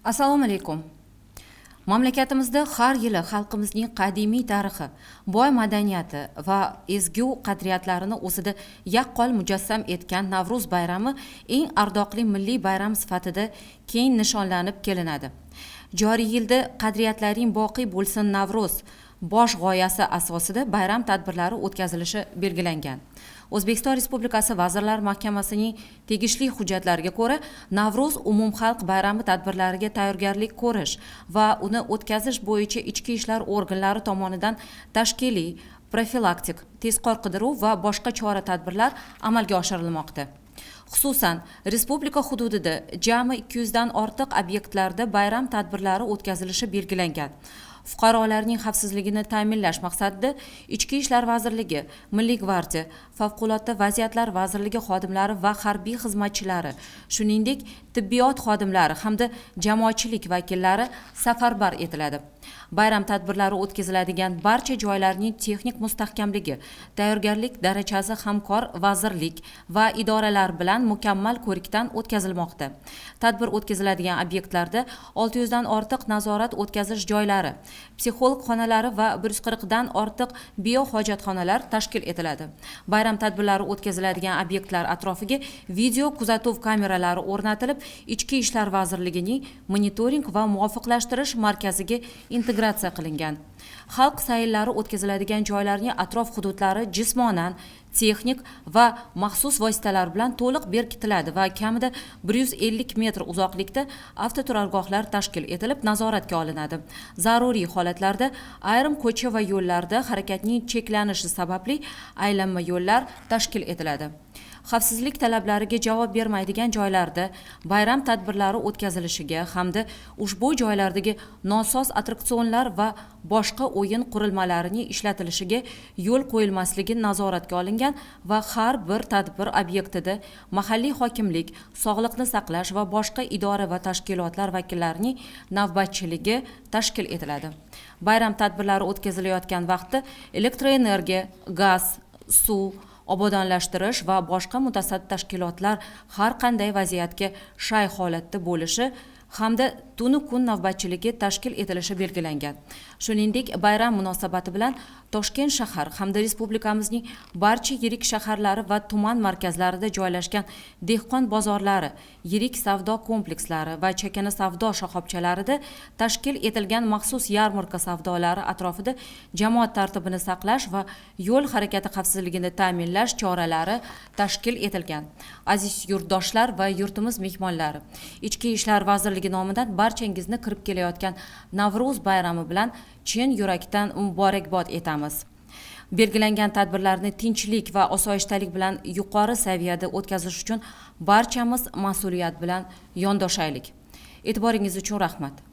Assalomu alaykum. Mamlakatimizda har yili xalqimizning qadimiy tarixi, boy madaniyati va ezgu qadriyatlarini o'zida yaqqol mujassam etgan Navro'z bayrami eng ardoqli milliy bayram sifatida keng nishonlanib kelinadi. Joriy yilda "Qadriyatlaring boqiy bo'lsin, Navro'z" bosh g'oyasi asosida bayram tadbirlari o'tkazilishi belgilangan. O'zbekiston Respublikasi Vazirlar Mahkamasining tegishli hujjatlariga ko'ra, Navro'z umumxalq bayrami tadbirlariga tayyorgarlik ko'rish va uni o'tkazish bo'yicha ichki ishlar organlari tomonidan tashkiliy, profilaktik, tezkor qidiruv va boshqa chora tadbirlar amalga oshirilmoqda. Xususan, respublika hududida jami 200 dan ortiq obyektlarda bayram tadbirlari o'tkazilishi belgilangan. Fuqarolarning xavfsizligini ta'minlash maqsadida Ichki ishlar vazirligi, Milliy gvardiya, Favqulodda vaziyatlar vazirligi xodimlari va harbiy xizmatchilari, shuningdek, tibbiyot xodimlari hamda jamoatchilik vakillari safarbar etiladi. Bayram tadbirlari o'tkaziladigan barcha joylarning texnik mustahkamligi, tayyorgarlik darajasi hamkor vazirlik va idoralar bilan mukammal ko'rikdan o'tkazilmoqda. Tadbir o'tkaziladigan obyektlarda 600 dan ortiq nazorat o'tkazish joylari, psixolog xonalari va 140 dan ortiq biohojatxonalar tashkil etiladi. Bayram tadbirlari o'tkaziladigan obyektlar atrofiga video kuzatuv kameralari o'rnatilib, Ichki ishlar vazirligining monitoring va muvofiqlashtirish markaziga integratsiya qilingan. Xalq sayllari o'tkaziladigan joylarning atrof hududlari jismonan, texnik va maxsus vositalar bilan to'liq berkitiladi va kamida 150 metr uzoqlikda avtoturargohlar tashkil etilib, nazoratga olinadi. Zaruriy holatlarda ayrim ko'cha va yo'llarda harakatning cheklanishi sababli aylanma yo'llar tashkil etiladi. Xavfsizlik talablariga javob bermaydigan joylarda bayram tadbirlari o'tkazilishiga hamda ushbu joylardagi nosoz attraksionlar va boshqa o'yin qurilmalarining ishlatilishiga yo'l qo'yilmasligi nazoratga olingan va har bir tadbir obyektida mahalliy hokimlik, sog'liqni saqlash va boshqa idora va tashkilotlar vakillarining navbatchiligi tashkil etiladi. Bayram tadbirlari o'tkazilayotgan vaqtda elektroenergiya, gaz, suv, obodonlashtirish va boshqa mutasaddi tashkilotlar har qanday vaziyatga shay holatda bo'lishi hamda tunu kun navbatchiligi tashkil etilishi belgilangan. Shuningdek, bayram munosabati bilan Toshkent shahar hamda respublikamizning barcha yirik shaharlari va tuman markazlarida joylashgan dehqon bozorlari, yirik savdo komplekslari va chakana savdo shoxobchalarida tashkil etilgan maxsus yarmarka savdolari atrofida jamoat tartibini saqlash va yo'l harakati xavfsizligini ta'minlash choralari tashkil etilgan. Aziz yurtdoshlar va yurtimiz mehmonlari, Ichki ishlar vazirligi nomidan barchangizni kirib kelayotgan Navro'z bayrami bilan chin yurakdan muborakbod etamiz. Belgilangan tadbirlarni tinchlik va osoyishtalik bilan yuqori saviyada o'tkazish uchun barchamiz mas'uliyat bilan yondoshaylik. E'tiboringiz uchun rahmat.